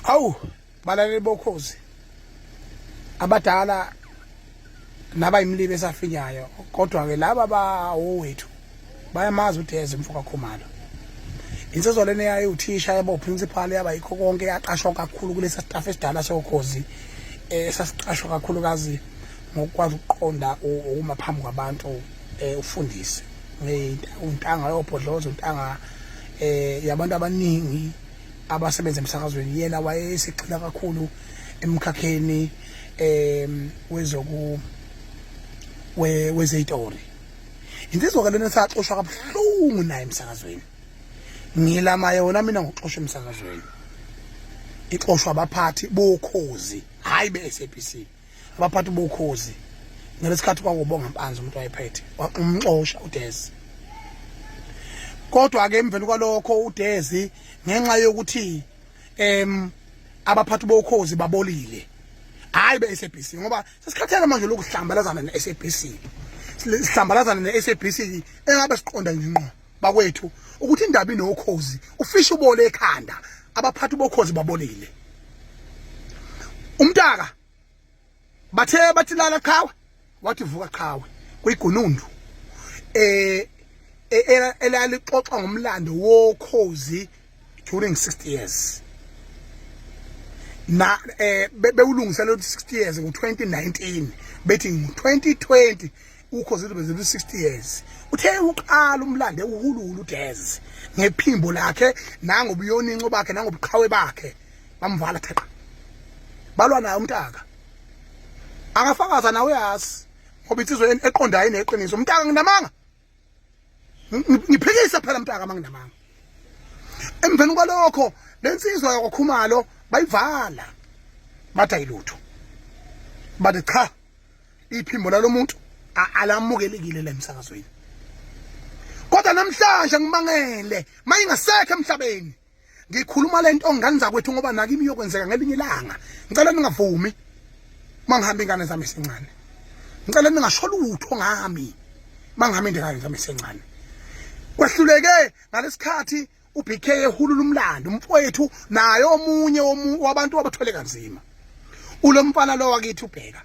Awu balaleli bokhozi abadala nabayimlibe esafinyayo kodwa ke laba bawowethu bayamazi uDeze mfoka Khumalo. Insizwa lena yayiwuthisha yaba uprincipal yaba yikho konke yaqashwa kakhulu kulesa staff esidala sokhozi esasiqashwa kakhulukazi ngokukwazi ukuqonda ukuma phambi kwabantu ufundise untanga yobhodloza untanga yabantu abaningi abasebenza emsakazweni. Yena wayesigxila kakhulu emkhakheni wezoku wezeyitori. Insizwa ke lena saxoshwa kabuhlungu naye emsakazweni. Ngilama yona mina ngokuxoshwa emsakazweni, ixoshwa abaphathi bokhozi, hayi be-SABC, abaphathi bokhozi. Ngalesikhathi kwakubonga Mpanza umuntu wayephethe, umxosha uDezi. Kodwa ke emveni kwalokho uDezi, ngenxa yokuthi abaphathi bokhozi babolile, hayi be-SABC, ngoba sesikhathele manje lokuhlambalazana ne-SABC, sihlambalazana ne-SABC engabe siqonda nje ngqo bakwethu ukuthi indaba inokhozi, ufisha ubole ekhanda. Abaphathi bokhozi babolile. Umntaka bathe bathi lala qhawe, wathi vuka qhawe kuyigunundu elalixoxa ngomlando wokhozi during 60 years na bewulungisela ukuthi 60 years ngo-2019, bethi ngo-2020 ukhozi lube 60 years. Uthe uqala umlando uhululu uDez ngephimbo lakhe nangobuyoninco bakhe nangobuqhawe bakhe, bamvala theqa, balwa naye. Umntaka akafakaza nawe, uyazi, ngoba insizwa eqondayo ineqiniso. Umntaka, nginamanga? Ngiphikisa phela mntaka manginamanga. Emveni kwalokho lensizwa yakwaKhumalo bayivala, bathi ayilutho, bathi cha, iphimbo lalomuntu alamukelekile la emsakazweni. Kodwa namhlanje ngimangele mayingasekho emhlabeni. Ngikhuluma lento ngane zakwethu ngoba nakimi iyokwenzeka ngelinye ilanga. Ngicela ningavumi mangihamba ingane zami esencane. Ngicela ningasho lutho ngami mangihamba ingane zami esencane. Kwehluleke ngalesikhathi uBK ehulula umlando umfowethu, naye omunye wabantu abathwele kanzima ulomfana lo wakithi ubheka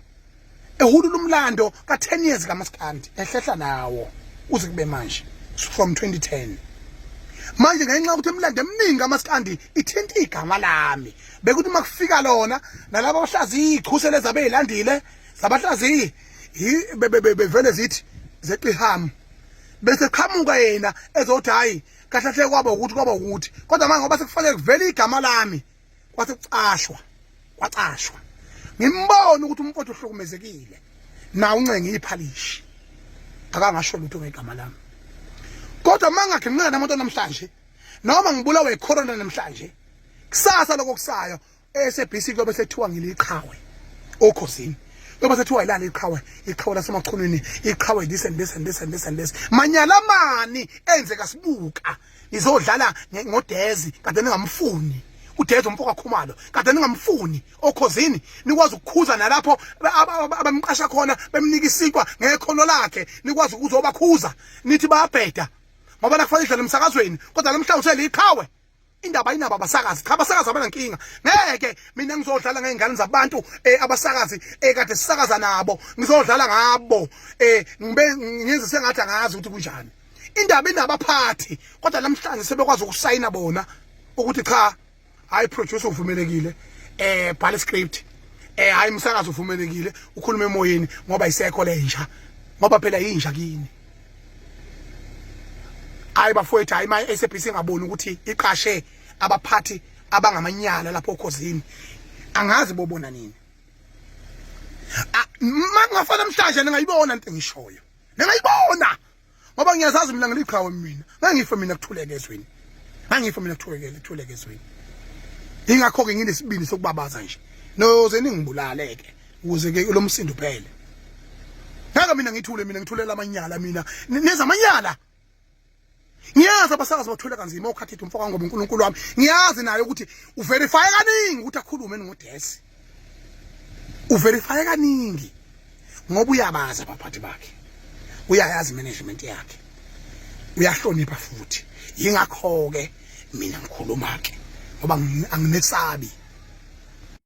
ehulula umlando ka-10 years kaMaskandi, ehlehla nawo uze kube manje from 2010. Manje ngenxa yokuthi imilando eminingi kaMaskandi ithinta igama lami, bekuthi uma kufika lona nalabo abahlaziya ichuse lezi abeyilandile zabahlaziyi bevele zithi zeqihamu, bese qhamuka yena ezothi hayi, kahle hle kwaba ukuthi kwaba ukuthi. Kodwa manje ngoba sekufanele kuvele igama lami, kwase kucashwa, kwacashwa. Ngimbona ukuthi umfowethu uhlukumezekile nawe uncenge iphalishi, akangasho lutho ngegama lami. Kodwa mangaginqika namuntu namhlanje noma ngibulawe icorona namhlanje, kusasa lokho kusayo eSABC kuyobe sethiwa ngiliqhawe okhosini, kuyobe sethiwa ilala iqhawe, iqhawe lasemachunwini, iqhawe this and this and this and this and this. Manyala mani enzeka sibuka nizodlala ngoDezi kade ningamfuni uDezi umfo kaKhumalo, kade ningamfuni okhozini, nikwazi ukukhuza nalapho abamqasha khona, bemnika isinkwa ngekhono lakhe, nikwazi ukuzobakhuza nithi bayabheda ngoba nakufanele idlale emsakazweni. Kodwa namhlanje useliqhawe. Indaba inabo abasakazi. Cha, abasakazi abanankinga. Ngeke mina ngizodlala ngey'ngane zabantu abasakazi kade sisakaza nabo, ngizodlala ngabo ngibe ngenze sengathi angazi ukuthi kunjani. Indaba inabaphathi. Kodwa namhlanje sebekwazi ukusayina bona ukuthi cha, hayi, producer uvumelekile bhala script, hayi, umsakazi uvumelekile ukhuluma emoyeni ngoba isekho lenja, ngoba phela yinja kini. Hayi bafowethu, hayi, ma SABC ingaboni ukuthi iqashe abaphathi abangamanyala lapho okhozini, angazi bobona nini. Makungafana namhlanje ningayibona into engishoyo, ningayibona, ngoba ngiyazazi mina ngiliqhawe. Mina ngangife mina kuthuleke ezweni, ngangife mina kuthuleke, kuthuleke ezweni. Ingakho-ke nginesibindi sokubabaza nje, noze ningibulale-ke ukuze ke lo msindo uphele. Ngeke mina ngithule, mina ngithulela amanyala, mina neza amanyala. Ngiyazi abasakazi bathwele kanzima okhathi umfo ngoba uNkulunkulu wami ngiyazi naye ukuthi uverify kaningi ukuthi akhulume ngoDesi, uverify kaningi ngoba uyabazi abaphathi bakhe, uyayazi management yakhe, uyahlonipha futhi. Yingakho ke mina ngikhuluma ke ngoba anginesabi.